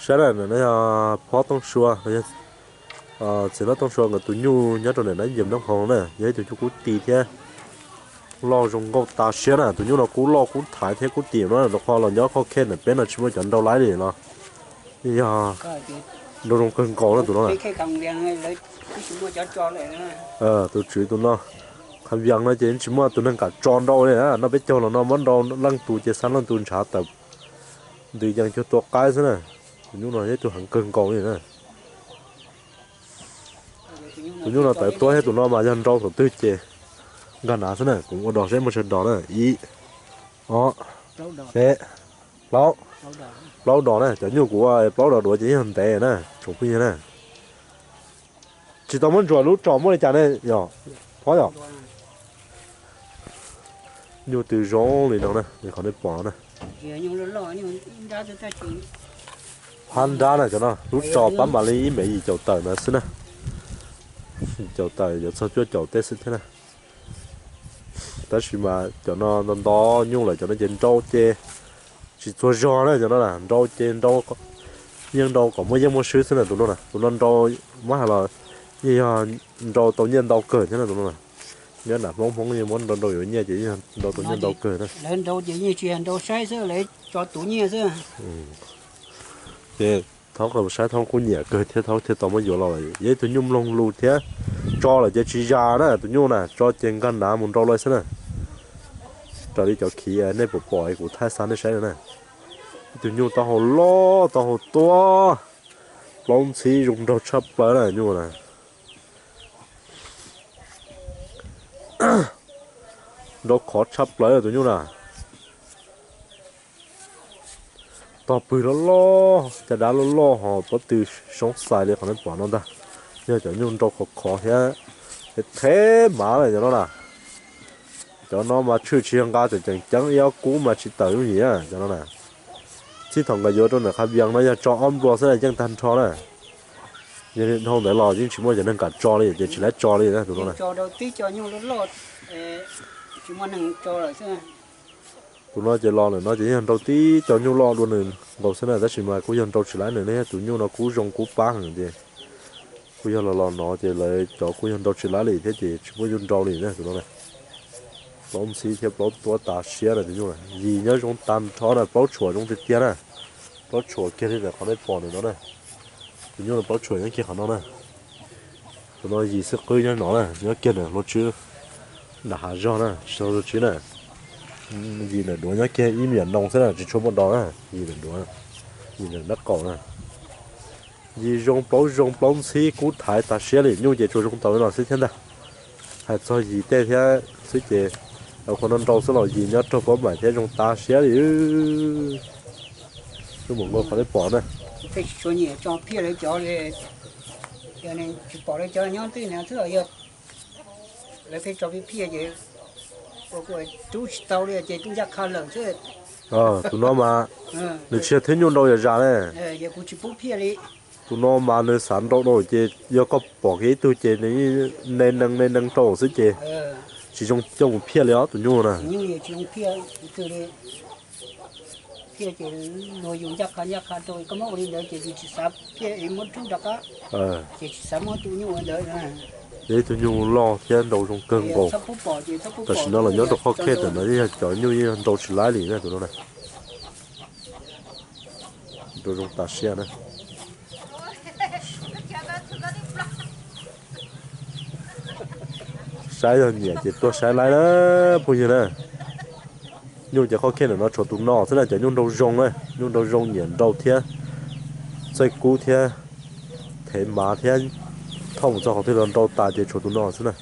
Saib na, no yog Phob Tooj Sua, txiv hlob Tooj Sua nkawd tus nyuj nyob rau ntawm Nab Yim Nab Hoo na, yog ib tug nyuj kub ti thiab loj zoo nkauj tas siab na. Tus nyuj no kub loj kub thaiv thiab kub ti no, rau qhov los nyob qhov khej ntawm peb no tsis muaj cov nrau laib li los yog nrau zoo kawg nkaus na tus no na. Tus tswv tus no, Qhav Vias no ces tsis muaj tus neeg kam tso nrau li na, noj peb caug los no muab nrau leej tus ces xa leej tus ntshav tawm ntws yees cuag tua qaib xwb na. Tus nyuj no yog ib tug heev kawg nkaus li na. Tus nyuj no tawv tuab thiab, tus no mas yog nrau thaum twg ces nkag nav xwb na. Kuv ua dos seb muaj tsawg dos na, ib, ob, peb, plaub, plaub dos na. Cov nyuj kuv ua plaub dos duav ces yeej yog ntev na tsoom phooj ywg na. Tsis tau muab ntsuas lub tsos muaj li cas ne yom, Phob yom. Nyuj twb zoo li no na, li qhov nej pom na. Phab nrab na cov no, lub tsos pab mam li ib mev yim caum tawm ntawd xwb na. Yim caum tawm yuav txog cuaj caum tej xwb thiab na. Tab sis mas cov no nto nto nyuj lawm, cov no ces nrau ces tsis txuag zog na, cov no na nrau ces nrau, yeej nrau kom muaj yeej muaj swb xwb na. Tus no na, tus no nrau, muab hais los yeej yog nrau tau nyiaj ntau kawg thiab na tus no na. Nyob nram Hmoob, Hmoob yeej muab nrau nrau yuav nyiaj ces yeej yog nrau tau nyiaj ntau kawg na. Lawv nrau ces yeej tsis yog nrau saib xwb, lawv tso tuv nyiaj xwb. Ces thaub saib thaub kuj nyiam kawg thiab, thaub thiaj tau muab yuav los lawm. Yog ib tug nyuj mloog lus thiab, tso lawm ces tsis zas na, tus nyuj na tso ces nkag nav mus nrau lawm xwb na. Raws li cov khiv nej pom pom kuv thaij xa nej saib na. Ib tug nyuj taub hau loj taub hau tuab, plaub ntxhib zoo nraug tshaj plaws na nyuj na. Nrau khov tshaj plaws tus nyuj na. Tog pwg loj loj, caj dab loj loj ho pob tw soob xais li qhov nej pom no ntag. Yog cov nyuj nrau khov khov thiab, thev mav na cov no na. Cov no mas tshwj tsis yog nqa tseem ceeb ceeb, ib ob kub mas tsis tawm yooj yim cov no na. Txij thaum nkawd yuav rau ntawm Qhav Vias no yog tso ob nplua xwb na yeej tag nrho na. Yog li dhau ntawd los yeej tsis muaj cov neeg kam tso li ces tsis laib tso li na tus no na. Tus no ces los ntawm no ces yog nrau tib co nyuj loj dua nws nkaus xwb na, tab sis mas kuj yog nrau tsis laib nws ne, tus nyuj no kuj zoo kuj pab heev ces kuj yog los los no ces lawv cov kuj yog nrau tsis laib li thiab ces tsis muaj nyuj nrau li na tus no na. Plaub ntxhib thiab plaub tuab tas siab na tus nyuj na, yim nyob zoo tag nrho na, plaub tshuam zoo tiag tiag na. Plaub tshuam kiag li ntawm qhov nej pom ntawm no na. Tus nyuj no plaub tshuam nyob kiag qhov no na. Tus no yim xwb qwb nyob no na, nyob kiag ntawm hluav tswb nram hav zog na, tsis tau hluav tswb na. Yim ntawm duav nyob kiag ib me nyuam noo xwb na, tsis tshua muaj dos na, yim ntawm duav, yim ntawm nraub qaum na. Yim zoo plaub zoo plaub ntxhib kub thaiv tas siab li, nyuj ces tsuas zoo tau li no xwb thiab ntag. Hais txog yim tej thiab xwb ces qhov no nrau xwb los yim nyob raug pob maim thiab zoo tas siab li. Tus mus nkaus qhov nej pom na. Peb tsis tshua nyiam tso phiaj lawv cov li, yog tsis pom lawv cov nyob twj na xwb, yog lawv pheej tso phiaj phiaj ces ua kuj rub tsis tau li ces ncaj qha lawm xwb. Tus no mas nws tsis yog thwb nyuj nrau yam zam ne. Kuv tsis pub phiaj li. Tus no mas nws xav nrau rau ces yog koj pom kiag ib tug ces nws ne nees ne nees rau xwb ces tsis zoo coj mus phiaj li os tus nyuj na. Phiaj ces luag yus ncaj qha ncaj qha rau, koj muab ua li ntawd ces yus tsis xav phiaj es muab rub rov qab, ces tsis xav muab tus nyuj ua ntawd. Yog ib tug nyuj loj thiab nrau zoo kawg nkaus. Tam sim no los nyob rau qhov khej ntawm no yeej yog cov nyuj yeej yog nrau tsis laib li na tus no na. Nrau zoo tas siab na. Saib yog nyiam ces tuaj saib laib na phooj ywg na. Nyuj ces qhov khej ntawm no tshuav tus no xwb na, cov nyuj nrau zoo na, nyuj nrau zoo nyiam nrau thiab txawj kub thiab thev mav thiab thauj mus txog qhov twg los nrau tas ces tshuav tus no xwb na.